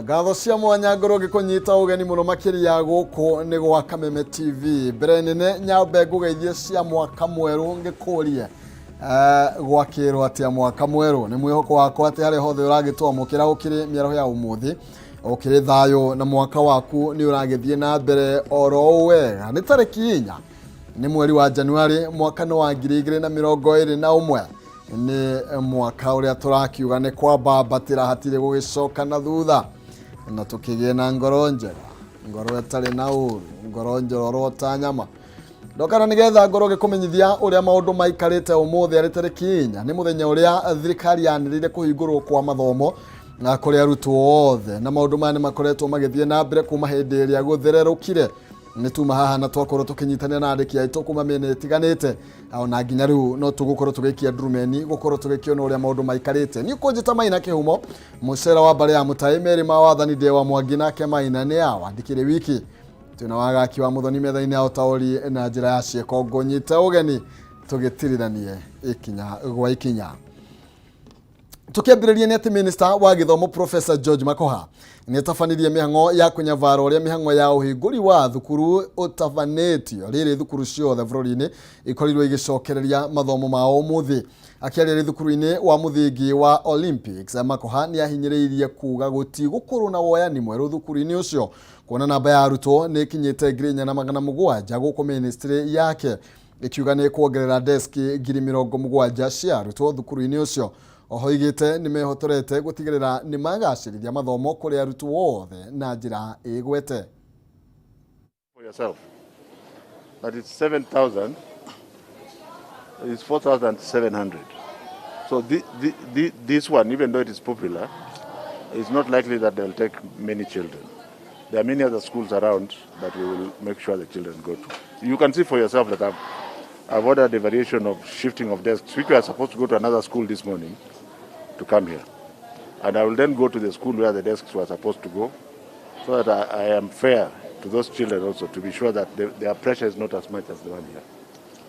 Ngatho cia mwanya ngorwo ngĩkũnyita ũgeni mũno makĩria gũkũ nĩ gwa Kameme TV. Mbere nene nyambe ngũgeithie cia mwaka mwerũ ngĩkũrie gwakĩrwo atĩa mwaka mwerũ. Nĩ mwĩhoko wakwa atĩ harĩa hothe ũragĩtwamũkĩra ũkĩrĩ mĩaraho ya ũmũthĩ ũkĩrĩ thayũ na mwaka waku nĩ ũragĩthiĩ na mbere oro ũũ wega. Nĩ tarĩki 4 nĩ mweri wa Januari mwaka nĩ wa 2021. Nĩ mwaka ũrĩa tũrakiuga nĩ kwambambatĩra hatirĩ gũgĩcoka na thutha, na tũkĩgĩe na ngoro njega, ngoro ĩtarĩ na ũru, ngoro njororo ta nyama. Ndokana nĩgetha ngorwo ngĩkũmenyithia ũrĩa maũndũ maikarĩte ũmũthĩ arĩ tarĩki 4 nĩ mũthenya ũrĩa thirikari yanĩrĩire kũhingũrwo kwa mathomo na kũrĩ arutwo othe, na maũndũ maya nĩ makoretwo magĩthiĩ na mbere kuma hĩndĩ ĩrĩa gũthererũkire. Nĩ tuma haha na twakorwo tũkĩnyitanĩra na andĩki aitũ kuma mĩena ĩtiganĩte, ona nginya rĩu no tũgũkorwo tũgĩikia ndurumeni gũkorwo tũgĩkĩona ũrĩa maũndũ maikarĩte. Niĩ kũnjĩta Maina Kĩhumo, mũcera wa mbarĩ ya Mũtai, Mary ma wathani ndĩ wa Mwangi, nake Maina nĩ awa ndikĩrĩ wiki. Twĩna wagaki wa Mũthoni metha-inĩ ya ũtaũri na njĩra ya ciĩko. Ngũnyite ũgeni tũgĩtiriranie ikinya gwa ikinya. Tukiambĩrĩria nĩ atĩ Minister wa gĩthomo Professor George Makoha nĩ atabanirie mĩhang'o ya kũnyabara ũrĩa mĩhang'o ya ũhingũri wa thukuru ũtabanĩtio rĩrĩ thukuru ciothe bũrũri-inĩ ikorirwo igĩcokereria mathomo mao ũmũthĩ. Akĩaria rĩ thukuru-inĩ wa mũthingi wa Olympics, Makoha nĩ ahinyĩrĩirie kuga gũtigũkorwo na woyani mwerũ thukuru-inĩ ũcio, kuona namba ya arutwo nĩ ĩkinyĩte 4700 gũkũ ministry yake ikiuga nĩ kuongerera deski 70,000 cia arutwo thukuru-inĩ ũcio. Oho igĩte nĩ mehotorete gũtigĩrĩra nĩ magacĩrithia mathomo kũrĩ arutwo othe na njĩra ĩgwete. For yourself, that is 7,000, it's 4,700. So this one, even though it is popular, it's not likely that they'll take many children. There are many other schools around that we will make sure the children go to. You can see for yourself that I've ordered a variation of shifting of desks, which were supposed to go to another school this morning to come here. And I will then go to the school where the desks were supposed to go, so that I am fair to those children also, to be sure that their pressure is not as much as the one here.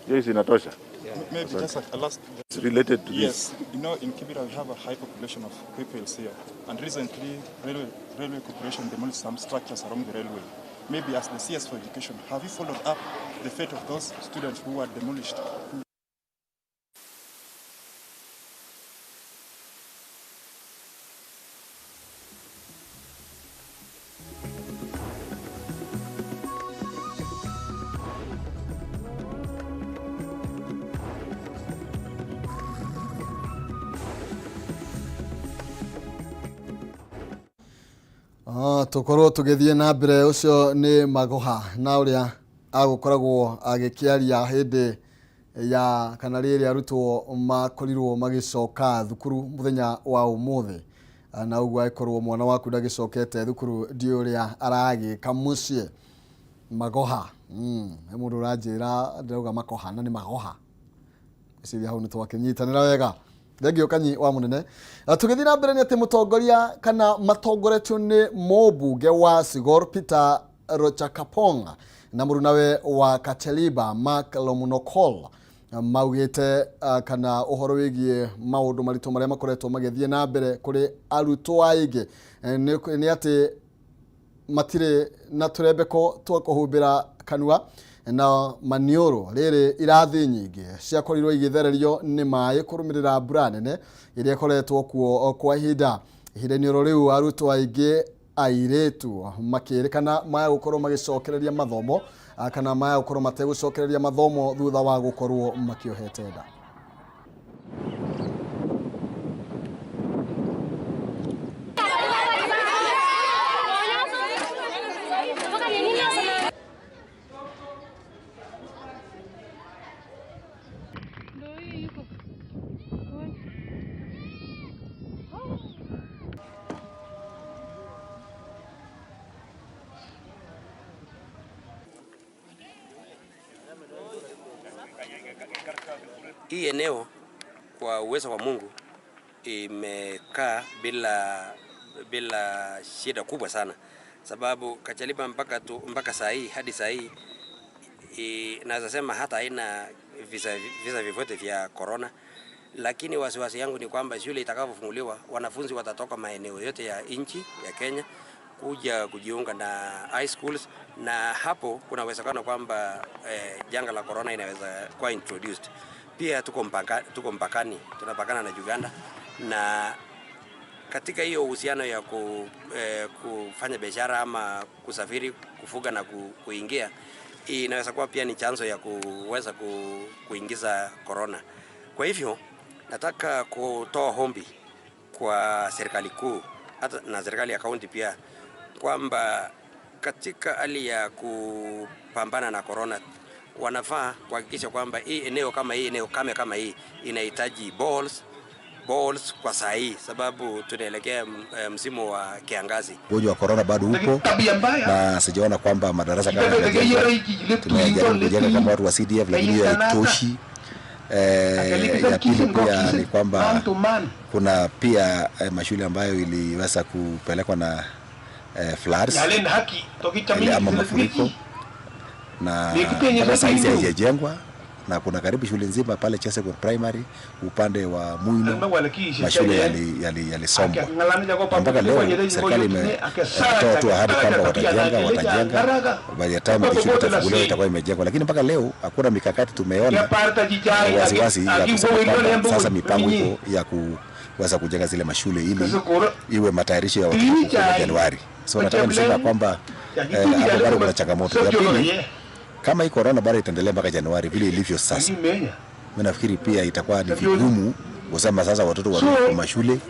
Yes, inatosha. Yeah. Maybe just a last... It's related to this. Yes. You know, in Kibera we have a high population of pupils here. And recently, Railway Corporation demolished some structures along the railway. Maybe as the CS for Education, have you followed up the fate of those students who were demolished? Tukorwo tũgĩthiĩ na mbere ũcio nĩ Magoha na ũrĩa agũkoragwo agĩkĩaria hĩndĩ ya kana rĩrĩa arutwo makorirwo magĩcoka thukuru mũthenya wa ũmũthĩ, na ũguo angĩkorwo mwana waku ndagĩcokete thukuru ndiũĩ ũrĩa aragĩka mũciĩ. Magoha, he mũndũ ũranjĩra ndĩrauga Makoha na nĩ Magoha. Ngwĩciria hau nĩ twakĩnyitanĩra wega. Thengio Kanyi wa Mũnene. Tũgĩthiĩ na mbere nĩ atĩ mũtongoria kana matongoretio nĩ mũmbunge wa Sigor Peter Rochakapong na mũrunawe wa Kacheliba Mark Lomunokol maugĩte kana ũhoro wĩgiĩ maũndũ maritũ marĩa makoretwo magĩthiĩ na mbere kũrĩ arutwo aingĩ nĩ atĩ matirĩ na tũrembeko twa kũhumbĩra kanua na maniũrũ. Rĩrĩ irathi nyingĩ ciakorirwo igĩthererio nĩ maĩ kũrũmĩrĩra mbura nene ĩrĩa ĩkoretwo kuo kwa ihinda. Ihinda-inĩ oro rĩu arutwo aingĩ airĩtu makĩrĩkana maya gũkorwo magĩcokereria mathomo kana maya gũkorwo mategũcokereria mathomo thutha wa gũkorwo makĩohete nda. Hii eneo kwa uwezo wa Mungu imekaa bila shida kubwa sana, sababu Kacheliba mpaka saa hii hadi saa hii naweza sema hata haina visa vyovyote vya corona. Lakini wasiwasi yangu ni kwamba shule itakavyofunguliwa, wanafunzi watatoka maeneo yote ya nchi ya Kenya kuja kujiunga na high schools, na hapo kuna uwezekano kwamba janga la corona inaweza kuwa introduced. Pia tuko mpakani, tunapakana na Uganda, na katika hiyo uhusiano ya kufanya biashara ama kusafiri, kufuga na kuingia, inaweza kuwa pia ni chanzo ya kuweza kuingiza corona. Kwa hivyo nataka kutoa ombi kwa serikali kuu hata na serikali ya kaunti pia kwamba katika hali ya kupambana na corona wanafaa kuhakikisha kwamba hii eneo kama hii eneo kame kama hii inahitaji balls kwa saa hii, sababu tunaelekea msimu wa kiangazi. Ugonjwa wa corona bado upo na sijaona kwamba madarasa kama yanajengwa. Tumejaribu kujenga kama watu wa CDF, lakini hiyo haitoshi. Ya pili pia ni kwamba kuna pia mashule ambayo iliweza kupelekwa na floods ama mafuriko, na mpaka saa hizi haijajengwa, na kuna karibu shule nzima pale Chesegon Primary upande wa Muino mashule yalisombwa. Mpaka leo serikali imetoa tu ahadi kwamba watajenga, by the time shule itafunguliwa itakuwa imejengwa, lakini mpaka leo hakuna mikakati tumeona wasiwasi ya kusema kwamba sasa mipango iko ya kuweza kujenga zile mashule ili iwe matayarisho ya watoto kwa Januari. So nataka niseme kwamba hapo bado kuna changamoto. Ya pili, kama hii corona bado itaendelea mpaka Januari vile ilivyo sasa, mimi nafikiri pia itakuwa ni vigumu kusema sasa watoto warudi kwa mashule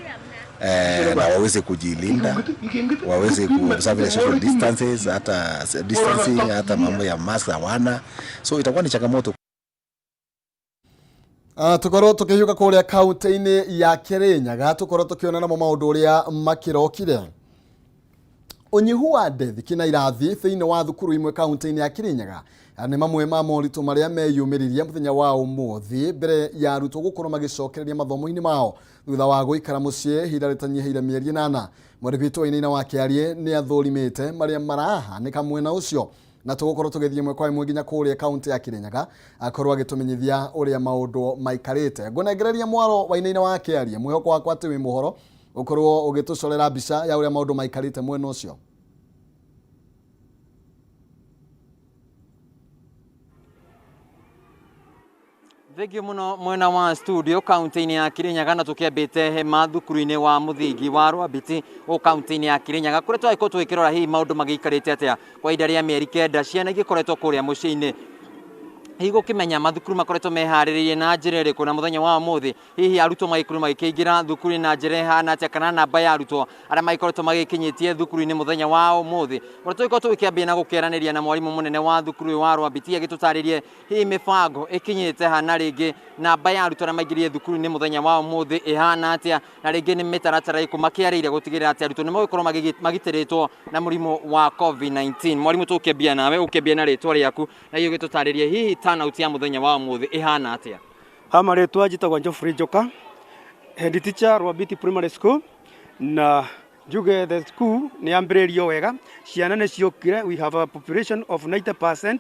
na waweze kujilinda, waweze kuobserve social distances, hata distancing, hata mambo ya mask hawana. So itakuwa ni changamoto. Tukorwo tukihiuka kuria kaunti-ini ya Kirinyaga, tukorwo tukiona namo maundu uria makirokire. Unyihu wa ndethi na irathi thiini wa thukuru imwe kaunti-ini ya Kirinyaga nĩ mamwe ma moritũ marĩa meyumĩririe mũthenya wa ũmũthĩ mbere ya arutwo gũkorwo magĩcokereria mathomo-inĩ mao thutha wa gũikara mũciĩ ihinda rĩtanyihĩire mĩeri 8. Mwandĩki witũ Wainaina wa Kĩarie nĩ athũrimĩte marĩa marahanĩka mwena ũcio, na tũgũkorwo tũgĩthiĩ ĩmwe kwa ĩmwe nginya kũrĩa kaunti ya Kirinyaga akorwo agĩtũmenyithia ũrĩa maũndũ maikarĩte. Ngũnengereria mwaro Wainaina wa Kĩarie, mwĩhoko wakwa atĩ wĩ mũhoro ũkorwo ũgĩtũcorera mbica ya ũrĩa maũndũ maikarĩte mwena ũcio. Thengiũ mũno mwena wa studio kaunti-inĩ ya Kirinyaga, na tũkĩambĩte hema thukuru-inĩ wa mũthingi wa Rwambiti o kaunti-inĩ ya Kirinyaga kũrĩa twagĩkorwo tũgĩkĩrora hihi maũndũ magĩikarĩte atĩa kwa ihinda rĩa mĩeri 9 ciana igĩkoretwo kũrĩa mũciĩ-inĩ. Hihi gũkĩmenya mathukuru makoretwo meharĩrĩirie na njĩra ĩrĩkũ, na mũthenya wa ũmũthĩ hihi arutwo magĩkorwo magĩkĩingĩra thukuru-inĩ na njĩra ĩhana atĩa, kana namba ya arutwo arĩa magĩkoretwo magĩkinyĩtie thukuru-inĩ mũthenya wa ũmũthĩ. Ũrĩa tũgĩkorwo tũgĩkĩambia na gũkĩaranĩria na mwarimũ mũnene wa thukuru ũyũ wa Rwambiti agĩtũtarĩrie hihi mĩbango ĩkinyĩte ha, na rĩngĩ namba ya arutwo arĩa maingĩrire thukuru-inĩ mũthenya wa ũmũthĩ ĩhana atĩa, na rĩngĩ nĩ mĩtaratara ĩrĩkũ makĩarĩire gũtigĩrĩra atĩ arutwo nĩ magũkorwo magitĩrĩtwo na mũrimũ wa COVID-19. Mwarimũ, tũkĩambia nawe, ũkĩambia na rĩtwa rĩaku na hihi ũgĩtũtarĩrie hihi turnout ya mũthenya wa ũmũthĩ ĩhana atĩa? Ha marĩtwa njĩtagwo Geoffrey Njoka, head teacher Rwambiti Primary School, na njuge the school nĩ yambĩrĩirio wega, ciana nĩ ciokire, we have a population of 90%,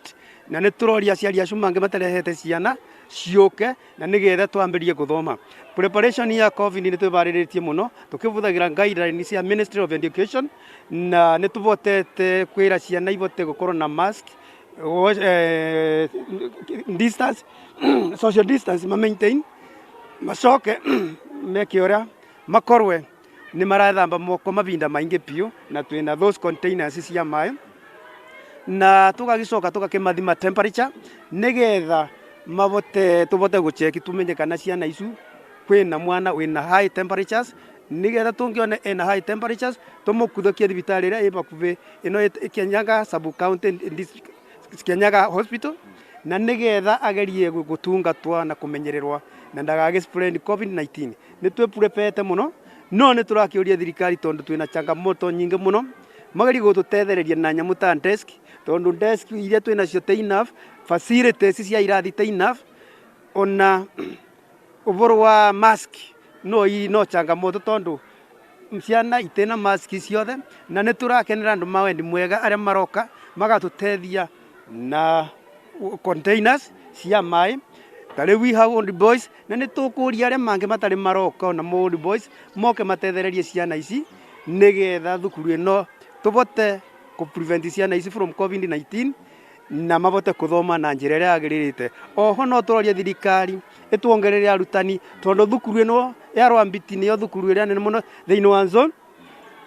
na nĩ tũroria aciari acio mangĩ matarehete ciana ciũke na nĩgetha twambĩrĩrie gũthoma. Preparation ya COVID nĩ twĩbarĩrĩtie mũno tũkĩbũthagĩra guidelines cia Ministry of Education, na nĩ tũbotete kwĩra ciana ibote gũkorwo na mask, distance, social distance ma maintain, macoke meke ũrĩa makorwe nĩ marathamba moko mavinda maingĩ biũ, na twĩna those containers cia maĩ, na tũgagĩcoka tũgakĩmathima temperature nĩgetha mabote tũbote gũcheki tumenye kana ciana icu kwĩna mwana wĩna high temperatures, nĩgetha tũngĩona ena high temperatures tũmũkuthũkie thibitarĩ ĩrĩa ĩ bakubĩ ĩno Kianyaga sub county district, Kianyaga hospital, na nĩgetha agerie gũtungatwo na kũmenyererwa na ndagagĩ spread COVID-19. Nĩ twĩprepete mũno, no nĩ tũrakĩũria thirikari tondũ twĩna changamoto nyingĩ mũno, magerie gũtũtethereria na nyamũ ta desk, tondũ desk iria twĩnacio ti enough, facilities cia irathi ti enough, ona ũboro wa mask no changamoto tondũ ciana itena mask ciothe, na nĩ tũrakenera andũ ma wendi mwega arĩa maroka magatũteithia na containers cia maĩ. Ta rĩu we have old boys na nĩ tũkũria arĩa mangĩ matarĩ maroka ona old boys moke matethererie ciana ici nĩgetha thukuru ĩno tũbote kũ prevent ciana ici from COVID-19 na mabote kũthoma na njĩra ĩrĩa yagĩrĩrĩte. Oho no tũrorie thirikari ĩtuongerere arutani tondũ thukuru ĩno ya Rwambiti nĩyo thukuru ĩrĩa nene mũno thĩinĩ wa zone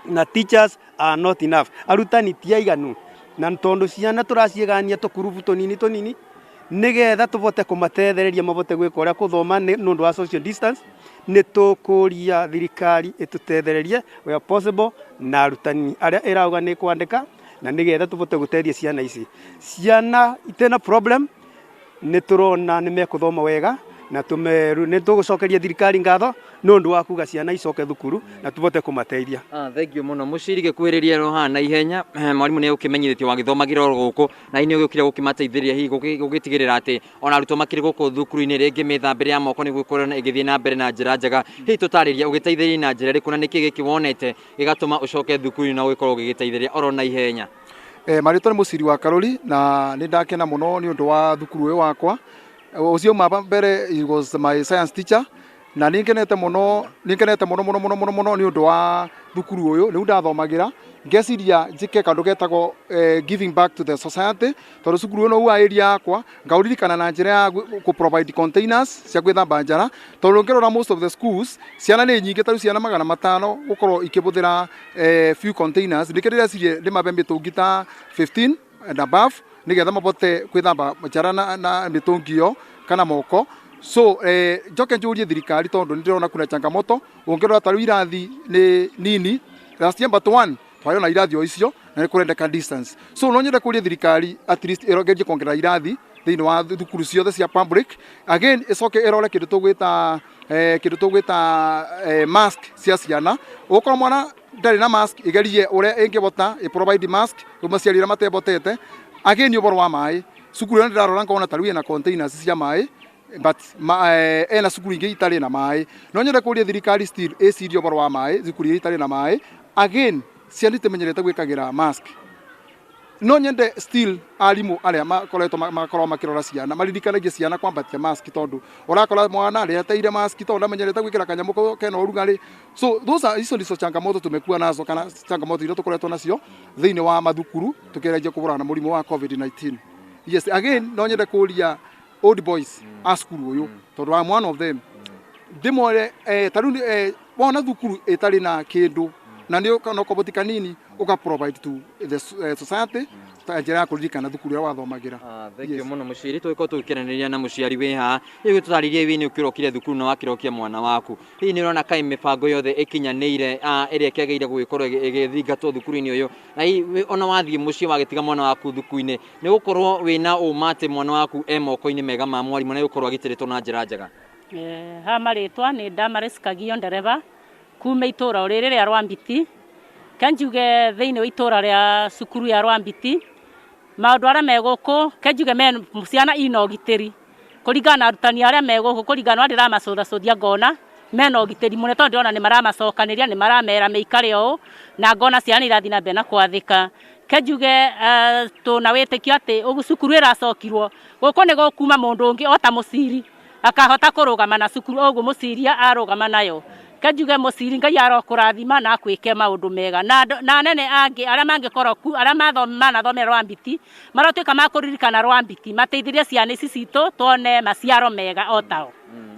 na teachers are not enough, arutani ti aiganu, na tondũ ciana tũraciĩgania tũkurubu tũnini tũnini nĩgetha tũbote kũmatethereria mabote gwĩka ũrĩa kũthoma nĩ ũndũ wa social distance. Nĩ tũkũria thirikari ĩtũtethererie where possible na arutani arĩa ĩrauga nĩ kwandĩka na nĩgetha tũbote gũteithia ciana ici. Ciana itena problem nĩ tũrona nĩ mekũthoma wega na tũmeru nĩ tũgũcokeria thirikari ngatho nĩ ũndũ wa kuga ciana icoke thukuru na tũbote kũmateithia. Thank you mũno mũciri gĩkuhĩrĩria roha na ihenya. Mwarimũ nĩ ũkĩmenyithĩtio wagĩthomagĩra oro gũkũ na hihi nĩ ũgĩũkire gũkĩmateithĩrĩria hihi gũgĩtigĩrĩra atĩ ona arutwo makĩrĩ gũkũ thukuru-inĩ rĩngĩ mĩthambĩre ya moko nĩ gũkorwo ĩgĩthiĩ na mbere na njĩra njega. Hihi tũtarĩrie ũgĩteithĩrĩria na njĩra ĩrĩkũ na nĩkĩ gĩkĩ wonete gĩgatũma ũcoke thukuru-inĩ na ũgĩkorwo ũgĩgĩteithĩrĩria oro na ihenya? Marĩtwa nĩ Mũciri wa Karũri na nĩ ndakena mũno nĩ ũndũ wa thukuru ũyũ wakwa. Ũcio ma mbere, he was my science teacher na nĩ ngenete mũno, nĩ ngenete mũno mũno mũno mũno mũno nĩ ũndũ wa thukuru ũyũ. Rĩu ndathomagĩra ngeciria njĩke kaũndũ getagwo giving back to the society, tondũ cukuru ũyũ wa area yakwa ngaũririkana na njĩra ya kũ provide containers cia gwĩthamba njara, tondũ ũngĩrora most of the schools ciana nĩ nyingĩ, tarĩu ciana 500 gũkorwo ikĩhũthĩra few containers. Nĩkĩo ndĩreciria ndĩmabe mĩtũngi ta 15 and above nĩgetha mabote gwĩthamba njara na mĩtũngi ĩyo kana moko. So njoke njũrie thirikari tondũ nĩndĩrona kuna changamoto. Ũngĩrora tarĩu irathi nĩ nini, last year but one twarĩ na irathi o icio na nĩ kũrendeka distance. So no nyende kũria thirikari at least ĩgerie kuongerera irathi thĩinĩ wa thukuru ciothe cia public. Again ĩcoke ĩrore kĩndũ tũgwĩta mask cia ciana. Ũkorwo mwana ndarĩ na mask, ĩgerie ũrĩa ĩngĩbota ĩ provide mask mũciari ũrĩa matebotete. Again ũboro wa maĩ, cukuru ĩyo ndĩrarora ngona tarĩu ĩna containers cia maĩ, but ena cukuru ingĩ itarĩ na maĩ. No nyende kũria thirikari still ĩcirie ũboro wa maĩ, cukuru iria itarĩ na maĩ. Again ciana itimenyerete gwĩkagĩra mask. No nyende still arimũ arĩa makoretwo makorwo makĩrora ciana maririkanagie ciana kwambatia mask, tondũ ũrakora mwana areteire mask tondũ ndamenyerete gwĩkĩra kanyamũ kau kena ũrugarĩ. So those are icio nicio changamoto tumekuwa nazo kana changamoto iria tũkoretwo nacio thĩinĩ wa mathukuru tũkĩgeria kũhũrana na mũrimũ wa COVID-19. Yes, again no nyende kũria old boys a cukuru ũyũ, tondũ I'm one of them, ndĩmore tarĩu wona thukuru ĩtarĩ na kĩndũ na nĩ no koboti kanini ũka provide to the society ta njĩra ya kũririkana thukuru ĩrĩa wathomagĩra. Thank you mũno mũciri. Tũgĩkorwo tũgĩkĩranĩria na mũciari wĩ haha, hihi tũtarĩrie wĩ nĩ ũkĩrokire thukuru na wakĩrokia mwana waku, hihi nĩ ũrona kaĩ mĩbango yothe ĩkinyanĩire ĩrĩa ĩkĩagĩrĩire gũgĩkorwo ĩgĩthingatwo thukuru-inĩ ũyũ, na hihi ona wathiĩ mũciĩ wagĩtiga mwana waku thukuru-inĩ nĩ gũkorwo wĩna ũma atĩ mwana waku e moko-inĩ mega ma mwarimũ na gũkorwo agitĩrĩtwo na njĩra njega? Ha marĩtwa nĩ Damaris Kagio, ndereba kuma itũra o rĩrĩ rĩa Rwambiti. Ke njuge thĩinĩ wa itũra rĩa cukuru ya Rwambiti, maũndũ arĩa me gũkũ, ke njuge me ciana ina ũgitĩri kũringana na arutani arĩa me gũkũ, kũringana na ndĩramacũthacũthia ngona mena ũgitĩri mũnene, tondũ ndĩrona nĩ maramacokanĩria, nĩ maramera mĩikare ũũ, na ngona ciana irathiĩ na mbere na kwathĩka. Ke njuge tũna wĩtĩkio atĩ ũguo cukuru ĩracokirwo gũkũ nĩ gũkuma mũndũ ũngĩ o ta mũciri akahota kũrũgama na cukuru ũguo mũciria arũgama nayo. Ke njuge mũciri, Ngai arokũrathima na akwĩke maũndũ mega na anene angĩ arĩa mangĩkorwo ku arĩa manathomera Rwambiti marotuĩka makũririkana Rwambiti, mateithĩrie ciana ici citũ tuone maciaro mega o tao.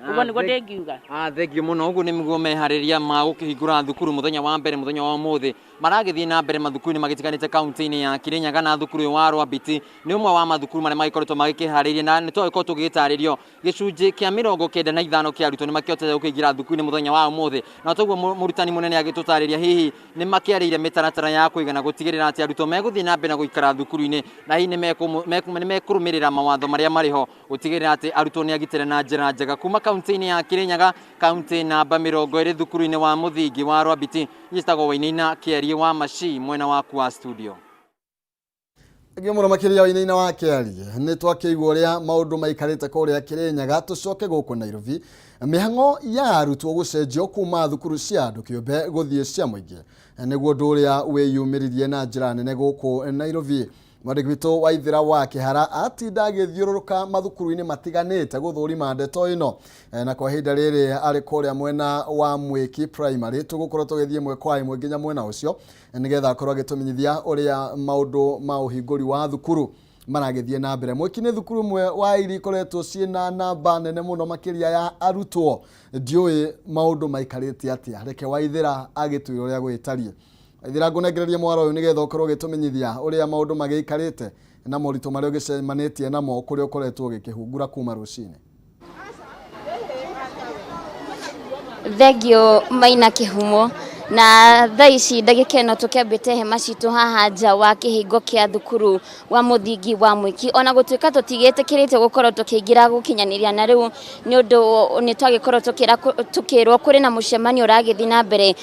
Ũguo nĩguo ndĩngiuga. Thank you mũno. Ũguo nĩguo meharĩria ma gũkĩhingũra thukuru mũthenya wa mbere, mũthenya wa ũmũthĩ, maragĩthiĩ na mbere mathukuru-inĩ magĩtiganĩte kaunti-inĩ ya Kirinyaga, na thukuru ũyũ wa Rwambiti nĩ ũmwe wa mathukuru marĩa magĩkoretwo magĩkĩharĩria, na nĩ twagĩkorwo tũgĩtarĩrio gĩcunjĩ kĩa 95 kĩa arutwo nĩ makĩhotete gũkĩingĩra thukuru-inĩ mũthenya wa ũmũthĩ. Na toguo mũrutani mũnene agĩtũtarĩria, hihi nĩ makĩarĩire mĩtaratara ya kũigana gũtigĩrĩra atĩ arutwo megũthiĩ na mbere na gũikara thukuru-inĩ, na hihi nĩ mekũrũmĩrĩra mawatho marĩa marĩ ho gũtigĩrĩra atĩ arutwo nĩ agitĩre na njĩra njega. Kuma kaunti-inĩ ya Kirinyaga, kaunti namba 20, thukuru-inĩ wa mũthingi wa Rwambiti, njĩtagwo Wainaina Kĩarie wa Maci, mwena waku wa studio. Thengiũ mũno makĩria Wainaina wa Kĩarie. Nĩ twakĩigua ũrĩa maũndũ maikarĩte kũrĩa Kĩrĩnyaga. Tũcoke gũkũ Nairobi. Mĩhang'o ya arutwo gũcenjio kuma thukuru cia andũ kĩũmbe gũthiĩ cia mũingĩ nĩguo ũndũ ũrĩa wĩyumĩririe na njĩra nene gũkũ Nairobi. Mwandĩki witũ Waithĩra wa Kĩhara atinda agĩthiũrũrũka mathukuru-inĩ matiganĩte gũthũrima ndeto ĩno, na kwa ihinda rĩrĩ arĩ kũrĩa mwena wa Mwĩki Primary. Tũgũkorwo tũgĩthiĩ ĩmwe kwa ĩmwe nginya mwena ũcio nĩgetha akorwo agĩtũmenyithia ũrĩa maũndũ ma ũhingũri wa thukuru maragĩthiĩ na mbere. Mwĩki nĩ thukuru ĩmwe wa iria ikoretwo ciĩna namba nene mũno makĩria ya arutwo. Ndiũĩ maũndũ maikarĩte atĩa, reke Waithĩra agĩtwĩre ũrĩa gũgĩtariĩ. Waithĩra, ngũnengererie mwaro ũyũ nĩgetha ũkorwo ũgĩtũmenyithia ũrĩa maũndũ magĩikarĩte na moritũ marĩa ũgĩcemanĩtie namo kũrĩa ũkoretwo ũgĩkĩhungura kuma rũcinĩ. Thengio Maina Kĩhumo. Na thaa ici ndagĩka ĩno tũkĩambĩte hema citũ haha nja wa kĩhingo kĩa thukuru wa mũthingi wa Mwĩki, ona gũtuĩka tũtigĩtĩkĩrĩtio gũkorwo tũkĩingĩra gũkinyanĩria na rĩu nĩ ũndũ nĩ twagĩkorwo tũkĩrwo kũrĩ na mũcemanio ũragĩthiĩ na mbere.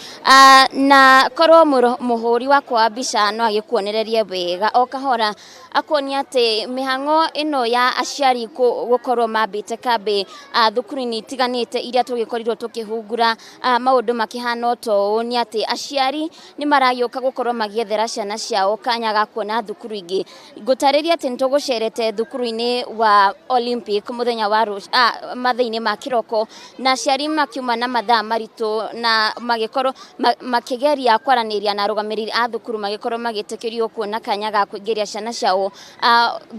Na korwo mũhũri wakwa wa mbica no agĩkuonererie wega o kahora akuonia atĩ mĩhang'o ĩno ya aciari gũkorwo mambĩte kambĩ thukuru-inĩ itiganĩte iria tũgĩkorirwo tũkĩhungura, maũndũ makĩhana o ta ũũ, nĩ atĩ aciari nĩ maragĩũka gũkorwo magĩethera ciana ciao kanya ga kuona thukuru ingĩ. Ngũtarĩria atĩ nĩ tũgũcerete thukuru-inĩ wa Olympic mũthenya wa mathaa-inĩ ma kĩroko, na aciari makiuma na mathaa maritũ na magĩkorwo makĩgeria kwaranĩria na arũgamĩrĩri a thukuru, magĩkorwo magĩtĩkĩrio kuona kanya ga kũingĩria ciana ciao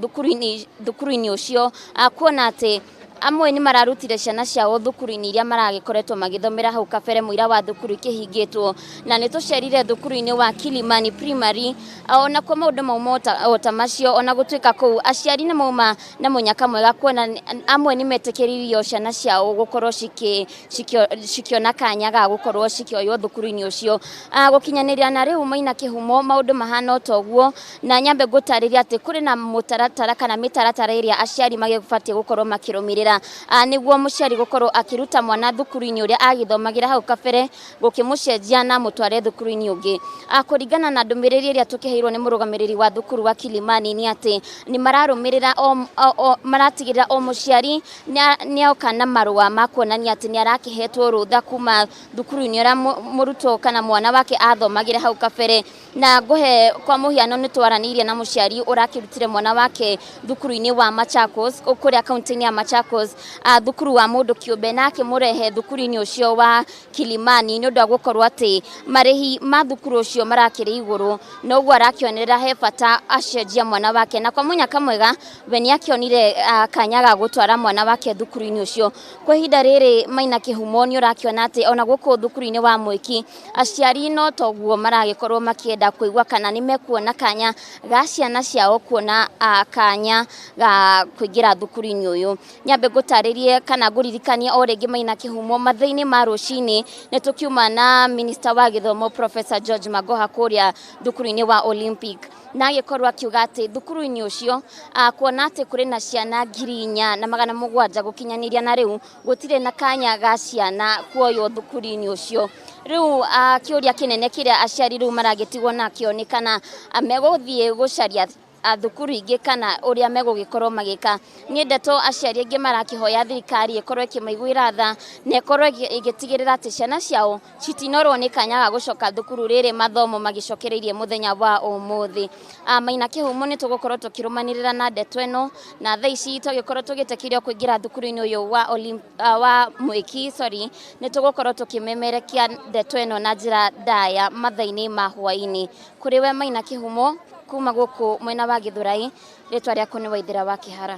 thukuru-inĩ ũcio, kuona atĩ amwe nĩ mararutire ciana ciao thukuru-inĩ iria maragĩkoretwo magĩthomera hau kabere mũira wa thukuru ikĩhingĩtwo. Na nĩ tũcerire thukuru-inĩ wa Kilimani Primary, ona kuo maũndũ mauma o ta macio, ona gũtuĩka kũu aciari nĩ mauma na mũnyaka mwega kuona amwe nĩ metĩkĩririo ciana ciao gũkorwo cikĩona kanya ga gũkorwo cikĩoywo thukuru-inĩ ũcio. Gũkinyanĩria na rĩu Maina Kĩhumo, maũndũ mahana o ta ũguo, na nyambe ngũtarĩria atĩ kũrĩ na mũtaratara kana mĩtaratara ĩrĩa aciari magĩbatiĩ gũkorwo makĩrũmĩrĩra nĩguo mũciari gũkorwo akĩruta mwana thukuru-inĩ ũrĩa agĩthomagĩra hau kabere gũkĩmũcenjia na mũtware thukuru-inĩ ũngĩ. Kũringana na ndũmĩrĩri ĩrĩa tũkĩheirwo nĩ mũrũgamĩrĩri wa thukuru wa Kilimani nĩ atĩ nĩ mararũmĩrĩra o maratigĩrĩra o mũciari nĩoka na marũa ma kuonania atĩ nĩ arakĩhetwo rũtha kuma thukuru-inĩ ũrĩa mũrutwo kana mwana wake athomagĩra hau kabere. Na ngũhe kwa mũhiano, nĩ twaranĩirie na mũciari ũrakĩrutire mwana wake thukuru-inĩ wa Machakos kũrĩa kaunti-inĩ ya Machakos, thukuru wa mũndũ kĩũmbe, na akĩmũrehe thukuru-inĩ ũcio wa Kilimani nĩ ũndũ wa gũkorwo atĩ marĩhi ma thukuru ũcio marakĩrĩ igũrũ, na ũguo arakĩonerera he bata acenjia mwana wake. Na kwa mũnyaka mwega we nĩ akĩonire kanya ga gũtwara mwana wake thukuru-inĩ ũcio. Kwa ihinda rĩrĩ Maina Kĩhumo, nĩ ũrakĩona atĩ ona gũkũ thukuru-inĩ wa Mwĩki aciari no toguo maragĩkorwo makĩenda kũigua kana nĩ mekuona kanya ga ciana ciao kuona kanya ga kũingĩra thukuru-inĩ ũyũ. Nyambe ngũtarĩrie kana ngũririkanie o rĩngĩ Maina Kĩhumo, mathaa-inĩ ma rũcinĩ nĩ tũkiuma na minista wa gĩthomo Professor George Magoha kũrĩa thukuru-inĩ wa Olympic, na agĩkorwo akiuga atĩ thukuru-inĩ ũcio, kuona atĩ kũrĩ na ciana 4700 gũkinyanĩria na rĩu, gũtirĩ na kanya ga ciana kuoywo thukuru-inĩ ũcio. Rĩu kĩũria kĩnene kĩrĩa aciari rĩu maragĩtigwo nakĩo nĩ kana megũthiĩ gũcaria thukuru ingĩ kana ũrĩa megũgĩkorwo magĩka. Nĩ ndeto aciari aingĩ marakĩhoya thirikari ĩkorwo ĩkĩmaiguĩra tha na ĩkorwo ĩgĩtigĩrĩra atĩ ciana ciao citinorwo nĩ kanya ga gũcoka thukuru rĩrĩ mathomo magĩcokereirie mũthenya wa ũmũthĩ. Maina Kĩhumo, nĩ tũgũkorwo tũkĩrũmanĩrĩra na ndeto ĩno, na thaa ici twagĩkorwo tũgĩtĩkĩrio kũingĩra thukuru-inĩ ũyũ wa Mwĩki, sorry, nĩ tũgũkorwo tũkĩmemerekia ndeto ĩno na njĩra ndaya mathaa-inĩ ma hwaĩ-inĩ. Kũrĩ we Maina Kĩhumo, kuma gũkũ mwena wa Gĩthũrai, rĩtwa rĩakwa nĩ Waithĩra wa Kĩhara.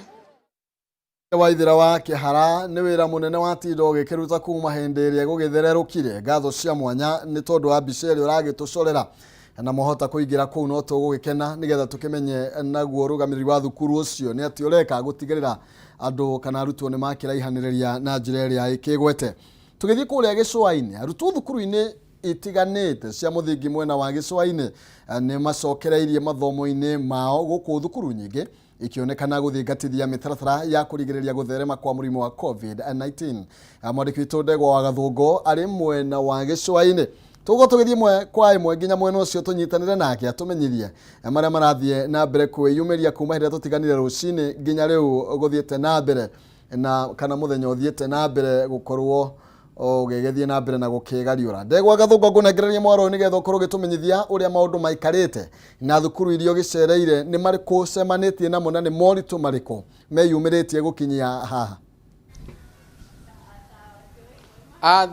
Waithĩra wa Kĩhara, nĩ wĩra mũnene watinda ũgĩkĩruta kuma hĩndĩ ĩrĩa gũgĩthererũkire. Ngatho cia mwanya nĩ tondũ wa mbica ĩrĩa ũragĩtũcorera, na mwahota kũingĩra kũu no tũgũgĩkena nĩgetha tũkĩmenye naguo ũrũgamĩrĩri wa thukuru ũcio nĩ atĩ ũreka gũtigĩrĩra andũ kana arutwo nĩ makĩraihanĩrĩria na njĩra ĩrĩa ĩkĩgwete. Tũgĩthiĩ kũrĩa gĩcũa-inĩ, arutwo thukuru-inĩ itiganĩte cia mũthingi mwena wa gĩcũa-inĩ nĩ macokereirie mathomo-inĩ mao gũkũ thukuru nyingĩ ikĩonekana gũthingatithia mĩtaratara ya kũrigĩrĩria gũtherema kwa mũrimũ wa COVID-19. Mwandĩki witũ Ndegwa wa Gathũngũ arĩ mwena wa gĩcũa-inĩ. Tũgũkorwo tũgĩthiĩ ĩmwe kwa ĩmwe nginya mwena ũcio tũnyitanĩre nake atũmenyithie marĩa marathiĩ na mbere kwĩyumĩria kuma hĩndĩ ĩrĩa tũtiganire rũcinĩ nginya rĩu gũthiĩte na mbere na kana mũthenya ũthiĩte na mbere gũkorwo. Ũgĩgĩthiĩ na mbere na gũkĩgariũra. Ndegwa Gathũngwa, ngũnengererie mwaro nĩgetha ũkorwo ũgĩtũmenyithia ũrĩa maũndũ maikarĩte na thukuru iria ũgĩcereire, nĩ marĩkũ ũcemanĩtie namo na nĩ moritũ marĩkũ meyumĩrĩtie gũkinyia haha.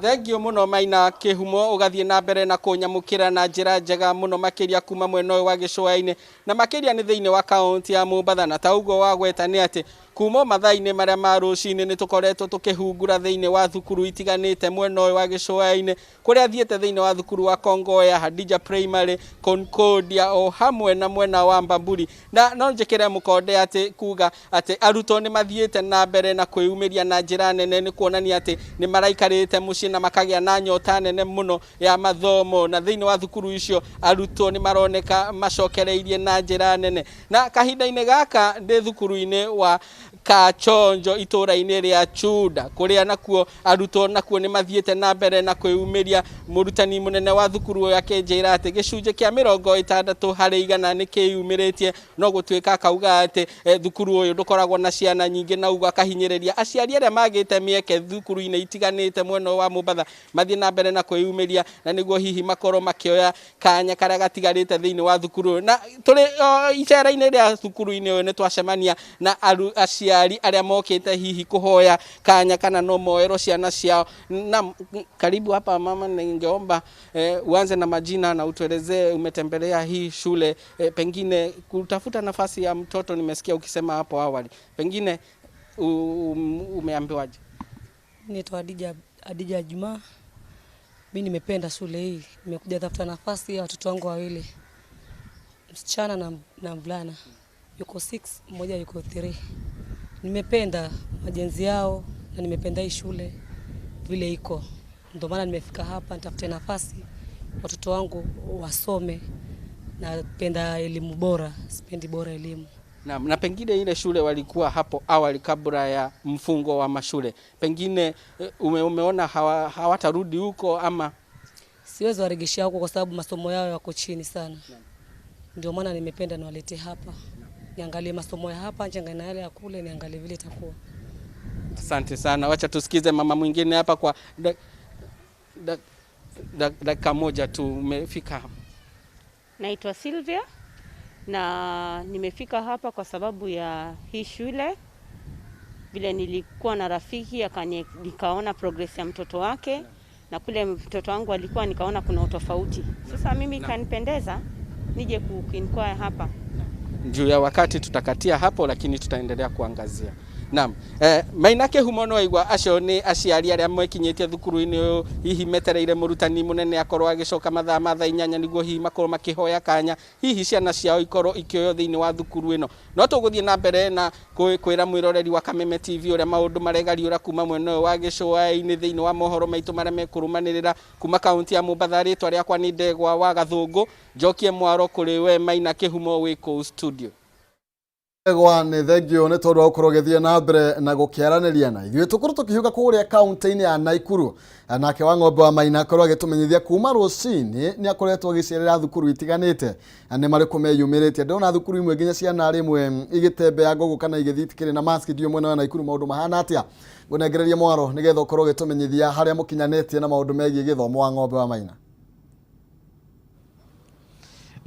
Thengio mũno Maina Kĩhumo, ũgathiĩ na mbere na kũnyamũkĩra na njĩra njega mũno makĩria kuma mwena ũyũ wa gĩcũa-inĩ na makĩria nĩ thĩinĩ wa kaunti ya Mombatha. Na ta ũguo wagweta nĩ atĩ kuma mathaa-inĩ marĩa ma rũcinĩ nĩ tũkoretwo tũkĩhungura thĩinĩ wa thukuru itiganĩte mwena ũyũ wa gĩcũa-inĩ, kũrĩa thiĩte thĩinĩ wa thukuru wa Kongoya, Hadija Primary, Concordia o hamwe na mwena wa Mbamburi. Na no njĩkĩre mũkonde atĩ kuga atĩ arutwo nĩ mathiĩte na mbere na kwĩyumĩria na njĩra nene, nĩ kuonania atĩ nĩ maraikarĩte mũciĩ na makagĩa na nyota nene mũno ya mathomo. Na thĩinĩ wa thukuru icio arutwo nĩ maroneka macokereirie na njĩra nene. Na kahinda-inĩ gaka ndĩ thukuru-inĩ wa Kachonjo itũũra-inĩ rĩa Chuda, kũrĩa nakuo arutwo nakuo nĩ mathiĩte na mbere na kwĩyumĩria. Mũrutani mũnene wa thukuru ũyũ akĩnjĩra atĩ gĩcunjĩ kĩa 60% nĩ kĩyumĩrĩtie, no gũtuĩka akauga atĩ thukuru ũyũ ndũkoragwo na ciana nyingĩ, na ũguo akahinyĩrĩria aciari arĩa magĩte mĩeke thukuru-inĩ itiganĩte mwena wa Mombatha mathiĩ na mbere na kwĩyumĩria, na nĩguo hihi makorwo makĩoya kanya karĩa gatigarĩte thĩinĩ wa thukuru ũyũ. Na tũrĩ icera-inĩ rĩa thukuru-inĩ ũyũ nĩ twacemania na aciari arĩa mokĩte hihi kũhoya kanya kana no moerwo ciana ciao. Na karibu hapa mama, ningeomba uanze na majina na utuelezee umetembelea hii shule pengine kutafuta nafasi ya mtoto. Nimesikia ukisema hapo awali, pengine umeambiwaje? Naitwa Adija Juma. Mimi nimependa shule hii, nimekuja tafuta nafasi ya watoto wangu wawili, msichana na mvulana, yuko 6, mmoja yuko 3. Nimependa majenzi yao na nimependa hii shule vile iko, ndio maana nimefika hapa nitafute nafasi watoto wangu wasome. Napenda elimu bora, sipendi bora elimu. Na pengine ile shule walikuwa hapo awali kabla ya mfungo wa mashule, pengine umeona hawatarudi huko ama? Siwezi waregesha huko kwa sababu masomo yao yako chini sana. Ndio maana nimependa niwalete hapa, niangalie masomo ya hapa, niangalie na yale ya kule, niangalie vile itakuwa. Asante sana. Wacha tusikize mama mwingine hapa kwa dakika moja tu. Umefika hapa? Naitwa Sylvia na nimefika hapa kwa sababu ya hii shule. Vile nilikuwa na rafiki nikaona progress ya mtoto wake, na kule mtoto wangu alikuwa nikaona kuna utofauti. Sasa mimi kanipendeza nije kuinquire hapa. Juu ya wakati tutakatia hapo, lakini tutaendelea kuangazia. Naam, Maina Kĩhumo no aigua acio nĩ aciari arĩa mekinyĩtie thukuru-inĩ ũyũ hihi metereire mũrutani mũnene akorwo agĩcoka mathaa ma thaa 8 nĩguo hihi makorwo makĩhoya kanya hihi ciana ciao ikorwo ikĩoywo thĩinĩ wa thukuru ĩno. No tũgũthiĩ na mbere na kwĩra mwĩroreri wa Kameme TV ũrĩa maũndũ maregariũra kuma mwena ũyũ wa gĩcũa-inĩ thĩinĩ wa mohoro maitũ marĩa mekũrũmanĩrĩra kuma kaunti ya Mombatha. Rĩtwa rĩakwa nĩ Ndegwa wa Gathũngũ, njokie mwaro kũrĩ we Maina Kĩhumo wĩ kũu studio. Ndegwa, nĩ thengio nĩ tondũ wa gũkorwo ũgĩthiĩ na mbere na gũkĩaranĩria na ithuĩ. Tũkorwo tũkĩhiũka kũrĩa kaunti-inĩ ya Naikuru, nake wa ng'ombe wa Maina akorwo agĩtũmenyithia kuma rũcinĩ nĩ akoretwo agĩcerera thukuru itiganĩte, nĩ marĩkũ meyumĩrĩtie. Ndĩrona thukuru imwe nginya ciana rĩmwe igĩtembea ngũgũ kana igĩthiĩ itikĩrĩ na mask. Ndiũĩ mwena wa Naikuru maũndũ mahana atĩa. Ngũnengereria mwaro nĩgetha ũkorwo ũgĩtũmenyithia harĩa mũkinyanĩtie na maũndũ megiĩ gĩthomo, wa ng'ombe wa Maina.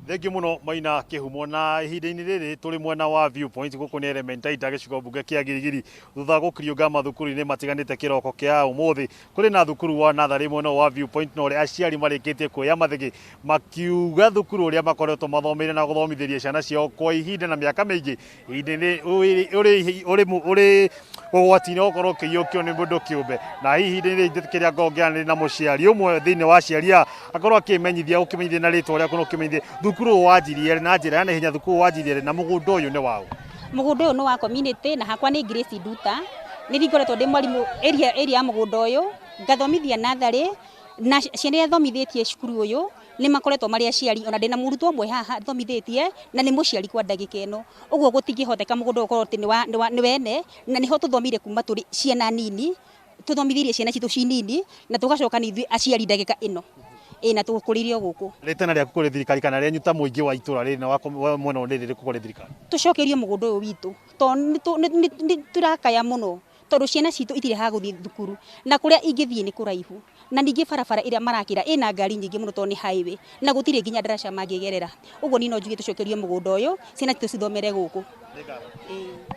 Thengiũ mũno Maina Kĩhumo. Na ihinda-inĩ rĩrĩ tũrĩ mwena wa Viewpoint gũkũ nĩ Elementaita gĩcigo mbunge kĩa Girigiri, thutha wa gũkiriũnga mathukuru-inĩ matiganĩte kĩroko kĩa ũmũthĩ. Kũrĩ na thukuru wa natharĩ mwena wa Viewpoint, na ũrĩa aciari marĩkĩtie kuoya mathĩgĩ makiuga thukuru ũrĩa makoretwo mathomeire na gũthomithĩria ciana ciao kwa ihinda na mĩaka mĩingĩ ihinda-inĩ ũrĩ ũgwati-inĩ wa gũkorwo ũkĩiyũkio nĩ mũndũ kĩũmbe. Na hihi ihinda-inĩ rĩrĩ kĩrĩa ngongea na mũciari ũmwe thĩinĩ wa aciari aya akorwo akĩmenyithia, ũkĩmenyithia na rĩtwa rĩaku na ũkĩmenyithia thukuru wanjirie na njĩra ya naihenya, thukuru wanjirie na mũgũnda ũyũ nĩ waũ? Mũgũnda ũyũ nĩ wa community na hakwa nĩ Grace Nduta. Nĩ ngoretwo ndĩ mwarimũ area ya mũgũnda ũyũ, ngathomithia natharĩ na ciana iria thomithĩtie cukuru ũyũ nĩ makoretwo marĩ aciari, ona ndĩna mũrutwo ũmwe haha thomithĩtie na nĩ mũciari kwa ndagĩka ĩno. Ũguo gũtingĩhoteka mũgũnda ũyũ ũkorwo atĩ nĩ wene, na nĩho tũthomire kuma tũrĩ ciana nini, tũthomithĩirie ciana citũ ci nini na tũgacoka nĩ ithuĩ aciari ndagĩka ĩno na tũkũrĩirio gũkũ. Rĩtana rĩaku kũrĩ thirikari kana rĩanyu ta mũingĩ wa itũra rĩrĩ na wa mwena ũyũ nĩ rĩrĩkũ kũrĩ thirikari? Tũcokerio mũgũnda ũyũ witũ tondũ nĩ tũrakaya mũno, Tondũ ciana citũ itirĩ ha gũthiĩ thukuru, na kũrĩa ingĩthiĩ nĩ kũraihu, na ningĩ barabara ĩrĩa marakĩra ĩna ngari nyingĩ mũno tondũ nĩ highway, na gũtirĩ nginya ndaraca mangĩgerera. Ũguo niĩ no njuge tũcokerio mũgũnda ũyũ, ciana citũ cithomere gũkũ.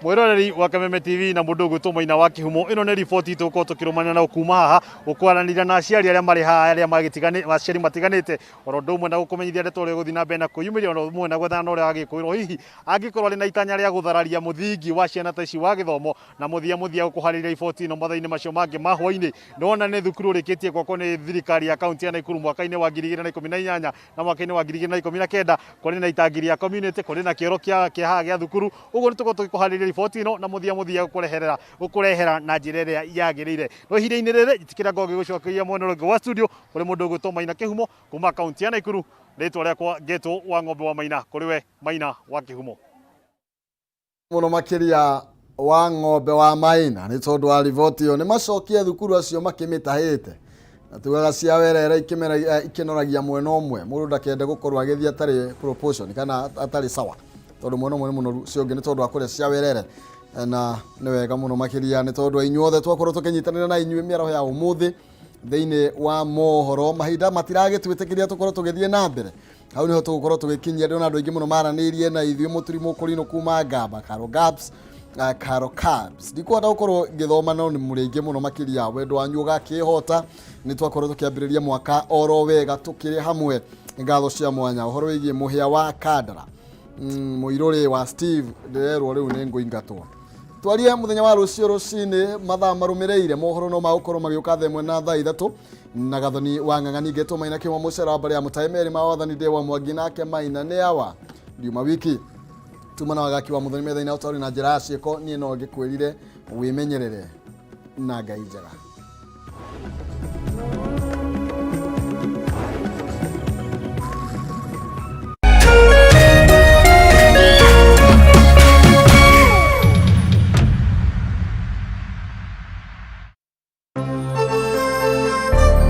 Mwiroreri wa Kameme TV na mundu ugwitwo Maina wa Kihumo, ĩno nĩ riboti tũgũkorwo tũkĩrũmanĩra nayo kuma haha, gũkwaranĩria na aciari arĩa marĩ haha, arĩa magĩtigani aciari matiganĩte, oro ũndũ ũmwe na gũkũmenyithia ndeto ũrĩa ũgũthiĩ na mbere na kwĩyumĩria, oro ũndũ ũmwe na gwethana na ũrĩa wagĩkũĩrwo hihi angĩkorwo arĩ na itanya rĩa gũthararia mũthingi wa ciana ta ici wa gĩthomo, na mũthia mũthia gũkũharĩria riboti ĩno mathaa-inĩ macio mangĩ ma hwainĩ. Nĩwona nĩ thukuru ũrĩkĩtie gwakwo nĩ thirikari ya kaunti ya Nakuru mwaka-inĩ wa 2018 na mwaka-inĩ wa 2019, kũrĩ na itangi rĩa community, kũrĩ na kĩoro kĩa kĩa haha gĩa thukuru. Ũguo nĩ tũkorwo tũgĩkũharĩria riboti ĩno na mũthia mũthia gũkũrehera na njĩra ĩrĩa yagĩrĩire. No ihinda-inĩ rĩrĩ njĩtĩkĩra ngorwo ngĩgũcokeria mwena ũrĩa ũngĩ wa studio kũrĩ mũndũ ũgwĩtwo Maina Kĩhumo kuma kaunti ya Nakuru. Rĩtwa rĩakwa ngetwo wa ng'ombe wa Maina, kũrĩ we Maina wa Kĩhumo. Mũno makĩria wa ng'ombe wa Maina nĩ tondũ wa riboti ĩyo. Nĩ macokie thukuru acio makĩmĩtahĩte, na tugaga cia werere ikĩnoragia mwena ũmwe, mũndũ ndakende gũkorwo agĩthiĩ atarĩ proportion kana atarĩ sawa, tondũ mwena ũmwe nĩ mũnoru, ũcio ũngĩ nĩ tondũ wa kũrĩa cia werere. Na nĩ wega mũno makĩria nĩ tondũ inyuothe twakorwo tũkĩnyitanĩra na inyuĩ mĩaraho ya ũmũthĩ thĩinĩ wa mohoro. Mahinda matiragĩtwĩtĩkĩria tũkorwo tũgĩthiĩ na mbere, hau niho tũgũkorwo tũgĩkinyia. Ndĩrona andũ aingĩ mũno maranĩirie na ithuĩ, mũturi mũkũrinũ kuma Ngamba, Karo Gabs, Karo Cabs, ndikuhota gũkorwo ngĩthoma no nĩ mũrĩ aingĩ mũno makĩria. Wendo wanyu ũgakĩhota, nĩ twakorwo tũkĩambĩrĩria mwaka oro wega tũkĩrĩ hamwe. Ngatho cia mwanya ũhoro wĩgiĩ mũhĩa wa Kandara, mũirũrĩ wa Steve, ndĩrerwo rĩu nĩ ngũingatwo. Twarie mũthenya wa rũciũ rũcinĩ mathaa marũmĩrĩire, mohoro no magũkorwo magĩũka thaa 1 na thaa 3 na Gathoni wa Ng'ang'a. Ningĩ Maina Kĩmwa mũcera wa mbere ya mũtaĩ merĩ ma wathani ndĩ wa Mwangi, nake Maina nĩ awa ndiuma wiki tuma na wagaki wa Mũthoni metha-inĩ, ũtaũri na njĩra ya ciĩko. Niĩ no ngĩkwĩrire wĩmenyerere na Ngai njega.